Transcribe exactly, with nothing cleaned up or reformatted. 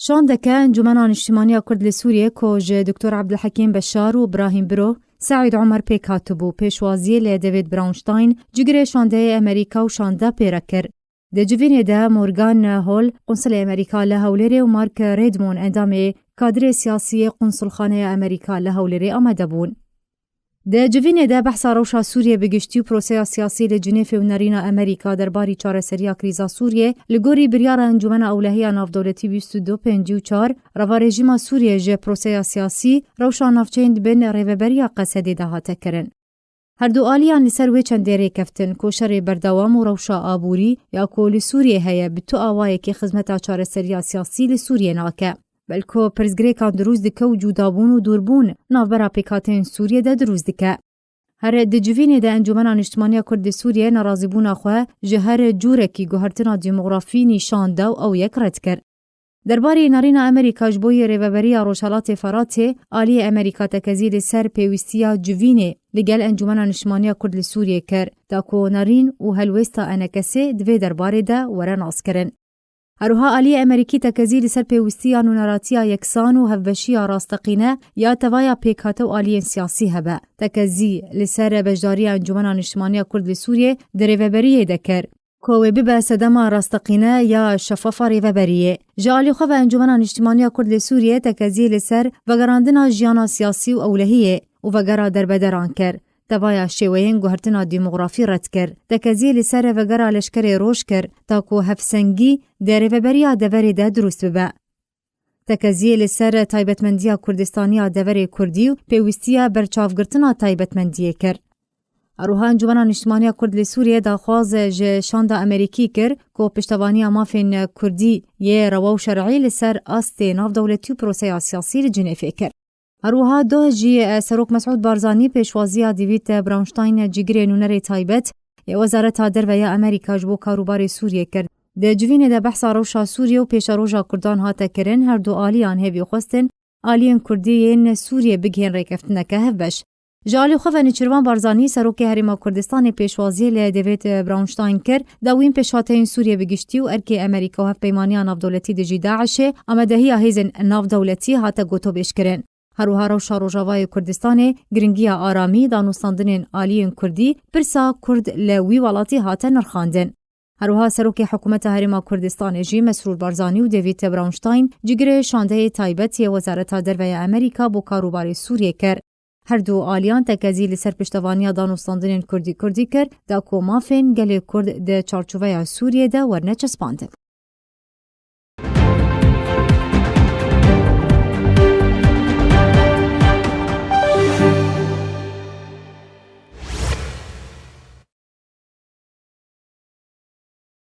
Şandeke Encûmena Niştimaniya Kurd li Sûriyê ku ji Doktor Abdulhekîm Beşar û Birahîm Biro, Seîd Omer pêk hatibû, pêşwaziyê li David Brownstein, cigirê şandeyê Amerîka û şanda pê re kir. Di civînê de Morgan Hall, qunsilê Amerîka li Hewlêrê û Mark Redmond, endamê kadrê siyasî yê qunsulxaneya Amerîka li Hewlêrê amade bûn. Di civînê de behsa rewşa Sûriyê bi giştî û proseya siyasî li Cinêfê û nerîna Amerîka derbarî çareseriya krîza Sûriyê li gorî biryara Encûmena Ewlehiya Navdewletî bîst û du pêncî û çar, reva rejîma Sûriyê ji proseya siyasî, rewşa navçeyên di bin rêveberiya Qesedê de hate kirin. Herdu aliyan li ser wê çendê rêkeftin ku şerê berdewam û rewşa aborî ya ku li Sûriyê heye bi tu awayekî xizmeta çareseriya siyasî li Sûriyê nake. Belku pirsgirêkan dirûst dike û cûdabûn û dûrbûn navbera pêkhateyên Sûriyê de dirûst dike. Her di civînê de Encûmena Niştimaniya Kurd li Sûriyê nerazîbûna xwe ji her cûrekî guhertina demografî nîşan da û ew yek red kir. Derbarê nerîna Amerîka ji bo yê rêveberiya Rojhelatê Feratê, aliyê Amerîka tekezî li ser pêwîstiya civînê li gel Encûmena Niştimaniya Kurd li Sûriyê kir, da ku nerîn û helwêsta enekesê di vê derbarê de were naskirin. Herwiha aliyê Amerîkî tekezî li ser pêwîstiya nûneratiya yeksan û hevbeşiya rasteqîne ya tevaya pêkhate û aliyên siyasî hebe. Tekezî li ser beşdariya Encûmena Niştimaniya Kurd li Sûriyê di rêveberiyê de kir, ku wê bibe sedema rasteqîne ya şefafa rêveberiyê. Ji alî xwe ve Encûmena Niştimaniya Kurd li Sûriyê tekezî li ser vegerandina jiyana siyasî û ewlehiyê û vegera derbederan kir. Tevaya şêweyên guhertina demografî red kir. Tekezî li ser vegera leşkerê roj kir, ta ku hevsengî di rêveberiya deverê de dirûst bibe. Tekeziyê li ser taybetmendiya Kurdistaniya deverê Kurdî û pêwîstiya berçavgirtina taybetmendiyê kir. Herwiha Encûmena Niştimaniya Kurd li Sûriyê daxwaz ji şanda Amerîkî kir ku piştevaniya mafên Kurdî yê rewa û şer'î li ser astê navdewletî û proseya siyasî li Cinêfê kir. Herwiha doh jî, e, Serok Mesûd Barzanî pêşwaziya David Brownstein, cîgirê nûnerê taybet yê Wezareta Derve ya Amerîka ji bo karûbarê Sûriyê kir. Di civînê de behsa rewşa Sûriyê û pêşeroja Kurdan hate kirin, her du aliyan hêvî xwestin aliyên Kurdî yên Sûriyê bigihên rêkeftineke hevbeş. Ji alî xwe ve Nêçîrvan Barzanî, Serokê Herêma Kurdistanê pêşwaziyê li David Brownstein kir, da wîn pêşhateyên Sûriyê bi giştî û erkê Amerîka û Hevpeymaniya Navdewletî dijî DAIŞê, amadehiya hêzên navdewletî hate gotobêjkirin. Her wiha rewşa Rojavayê Kurdistanê, giringiya aramî, danûstandinên aliyên Kurdî, pirsa Kurd li wî welatî hate nirxandin. Her wiha Serokê Hikûmeta Herêma Kurdistanê jî Mesrûr Barzanî û David Brownstein cîgirê şandeyê taybet yê Wezareta Derve ya Amerîka bo karûbarê Sûriyê kir. Her du aliyan tekezî li ser piştevaniya danûstandinên Kurdî Kurdî kir, da ku mafên gelê Kurd di çarçoveya Sûriyê de werine çespandin.